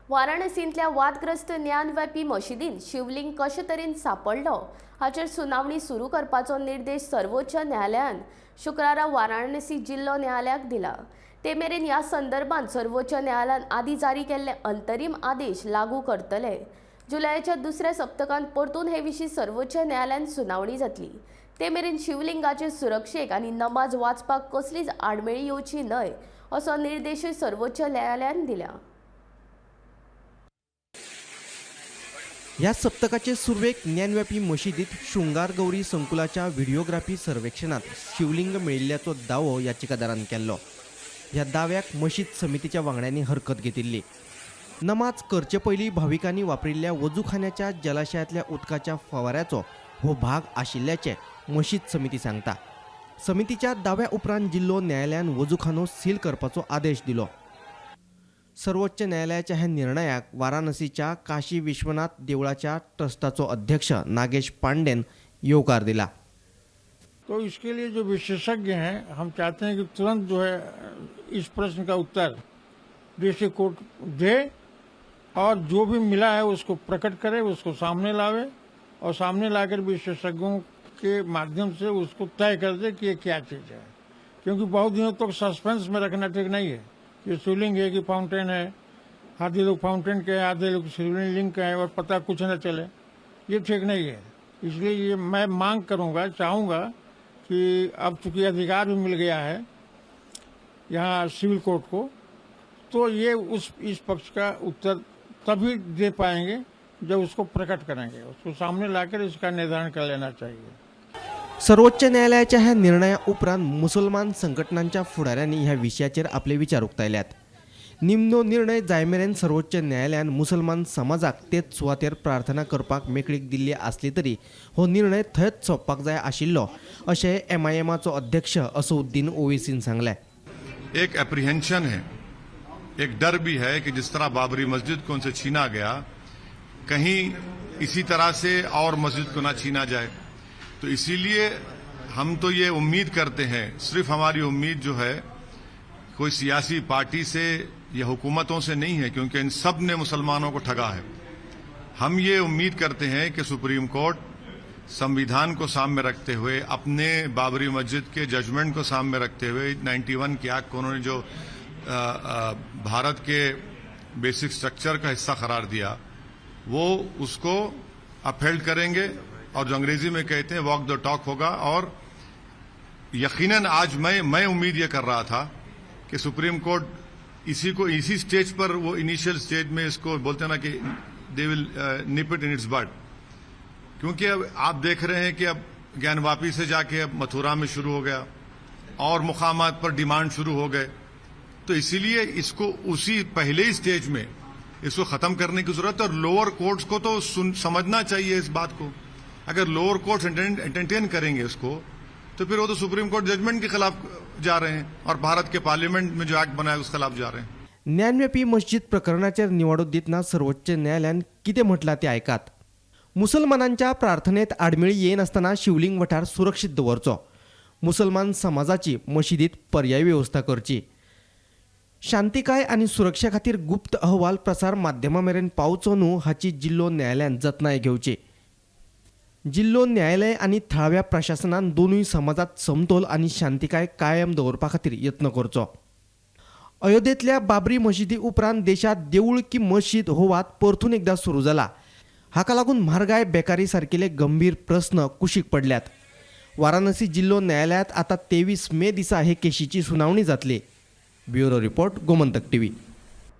वाराणसींतल्या वादग्रस्त ज्ञानव्यापी मशिदीन शिवलिंग कशे तरेन सांपडलो हाचेर सुनावणी सुरू करपाचो निर्देश सर्वोच्च न्यायालयान शुक्रारा वाराणसी जिल्लो न्यायालयाक दिला. ते मेरेन ह्या संदर्भात सर्वोच्च न्यायालयान आदीं जारी केल्ले अंतरीम आदेश लागू करतले. जुलयाच्या दुसऱ्या सप्तकांत परतून हे विशीं सर्वोच्च न्यायालयान सुनावणी जातली. ते मेरेन शिवलिंगाचे सुरक्षेक आनी नमाज वाचपाक कसलीच आडमेळी येवची न्हय असो निर्देशूय सर्वोच्च न्यायालयान दिला. ह्या सप्तकाचे सुरवेक ज्ञानव्यापी मशिदीत शृंगार गौरी संकुलाच्या व्हिडिओग्राफी सर्वेक्षणात शिवलिंग मेळिल्ल्याचो दावो याचिकादारान केल्लो. ह्या दाव्याक मशीद समितीच्या वांगड्यांनी हरकत घेतिल्ली. नमाज करचे पयलीं भाविकांनी वापरिल्ल्या वजूखान्याच्या जलाशयांतल्या उदकाच्या फवाऱ्याचो हो भाग आशिल्ल्याचें मशीद समिती सांगता. समितीच्या दाव्या उपरांत जिल्लो न्यायालयान वजूखानो सील करपाचो आदेश दिलो. सर्वोच्च न्यायालयाच्या ह्या निर्णयाक वाराणसीच्या काशी विश्वनाथ देवळाच्या ट्रस्टाचो अध्यक्ष नागेश पांडेन येवकार दिला. तो इसके लिए जो विशेषज्ञ हैं, हम चाहते हैं कि तुरंत जो है इस प्रश्न का उत्तर डिस्ट्रिक्ट कोर्ट दे और जो भी मिला है उसको प्रकट करे, उसको सामने लावे और सामने लाकर विशेषज्ञों के माध्यम से उसको तय कर दे कि ये क्या चीज़ है, क्योंकि बहुत दिनों तक सस्पेंस में रखना ठीक नहीं है कि शिवलिंग है कि फाउंटेन है. आधे लोग फाउंटेन के हैं, आधे लोग शिवलिंग के हैं और पता कुछ न चले, ये ठीक नहीं है. इसलिए ये मैं मांग करूंगा, चाहूंगा कि अब चूंकि अधिकार भी मिल गया है यहाँ सिविल कोर्ट को, तो ये उस इस पक्ष का उत्तर तभी दे पाएंगे जब उसको प्रकट करेंगे. उसको सामने लाकर इसका निर्धारण कर लेना चाहिए. सर्वोच्च न्यायालयाच्या ह्या निर्णया उपरांत मुसलमान संघटनांच्या फुडाऱ्यांनी ह्या विशयाचेर आपले विचार उक्तायल्यात. निमणो निर्णय जाय मेरेन सर्वोच्च न्यायालयान मुसलमान समाजाक तेच सुवातेर प्रार्थना करपाक मेकळीक दिल्ली आसली तरी हो निर्णय थंयच सोंपपाक जाय आशिल्लो अशें एमआयएमाचो अध्यक्ष असदुद्दीन ओवेसीन सांगलें. एक एप्रीहेंशन है, एक डर भी है कि जिस तरह बाबरी मस्जिद को उनसे छीना गया, कहीं इसी तरह से और मस्जिद को ना छीना जाए. तो इसीलिए हम तो ये उम्मीद करते हैं, सिर्फ हमारी उम्मीद जो है कोई सियासी पार्टी से या हुकूमतों से नहीं है, क्योंकि इन सब ने मुसलमानों को ठगा है. हम ये उम्मीद करते हैं कि सुप्रीम कोर्ट संविधान को सामने रखते हुए, अपने बाबरी मस्जिद के जजमेंट को सामने रखते हुए, 91 के एक्ट को उन्होंने जो भारत के बेसिक स्ट्रक्चर का हिस्सा करार दिया, वो उसको अपहेल्ड करेंगे और जो अंग्रेजी में कहते हैं वॉक the talk होगा. और यकीनन आज मैं उम्मीद ये कर रहा था कि सुप्रीम कोर्ट इसी को इसी स्टेज पर, वो इनिशियल स्टेज में इसको बोलते हैं ना कि they will nip it in its bud, क्योंकि अब आप देख रहे हैं कि अब ज्ञानवापी से जाके अब मथुरा में शुरू हो गया और मुकामात पर डिमांड शुरू हो गए. तो इसीलिए इसको उसी पहले ही स्टेज में इसको खत्म करने की जरूरत है और लोअर कोर्ट्स को तो सुन समझना चाहिए इस बात को. अगर लोअर कोर्ट्स एंटरटेन करेंगे इसको, तो फिर वो तो सुप्रीम कोर्ट जजमेंट के खिलाफ जा रहे हैं और भारत के पार्लियामेंट में जो एक्ट बना है, उसके खिलाफ जा रहे हैं. ज्ञानव्यापी मस्जिद प्रकरणाचेर निवाडो दितना सर्वोच्च न्यायालयान कितें म्हटलां तें आयकात. मुसलमानांच्या प्रार्थनेत आडमेळी येनासतना शिवलिंग वाठार सुरक्षीत दवरचो. मुसलमान समाजाची मशिदीत पर्यायी वेवस्था करची. शांतिकाय आनी सुरक्षे खातीर गुप्त अहवाल प्रसार माध्यमां मेरेन पावचो न्हू हाची जिल्लो न्यायालयान जतनाय घेवची. जिल्लो न्यायालय आनी थळाव्या प्रशासनान दोनूय समाजात समतोल आनी शांतिकाय कायम दवरपा खातीर यत्न करचो. अयोध्येंतल्या बाबरी मशिदी उपरांत देशांत देवूळ की मशीद हो वाद परतून एकदां सुरू जाला. हाका लागून म्हारगाय, बेकारी सारकिले गंभीर प्रस्न कुशीक पडल्यात. वाराणसी जिल्लो न्यायालयांत आतां 23 मे दिसा हे केशीची सुनावणी जातली. Bureau report, Gomantak TV.